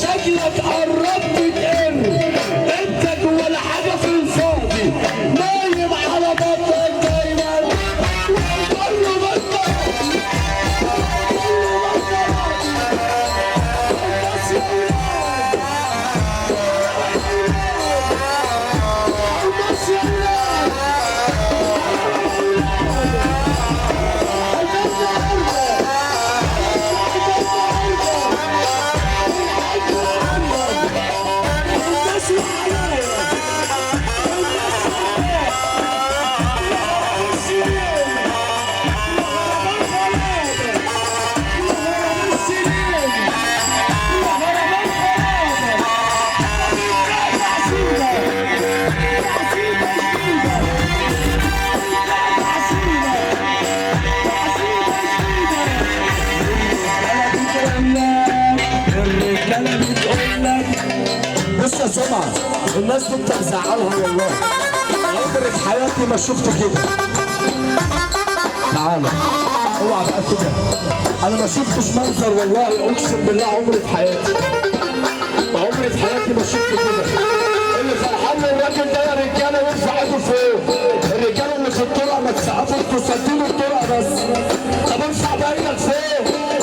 شكلك قربت تقر، انت ولا حاجة في الفاضي، نايم على بطنك دايما. كله بطل، كله بطل. الناس يا ولاد، الناس يا ولاد، الناس الناس يا حلاوة، الناس يا السنين، يا السنين، يا هرم الغلابة. تعسيبة، تعسيبة جديدة، تعسيبة، تعسيبة جديدة. الرجالة بتقول لك بص يا سمعة، الناس دي انت مزعلها والله، عمري في حياتي ما شفت كده. تعالى اوعى بقى كده، انا ما شفتش منظر والله، اقسم بالله عمري في حياتي، عمري في حياتي ما شفت كده. اللي فرحان للراجل ده يا رجاله يرفع ايده فوق. الرجالة اللي في الطرق ما تسقفوا، انتوا سادين الطرق بس. طب ارفع بايدك فوق.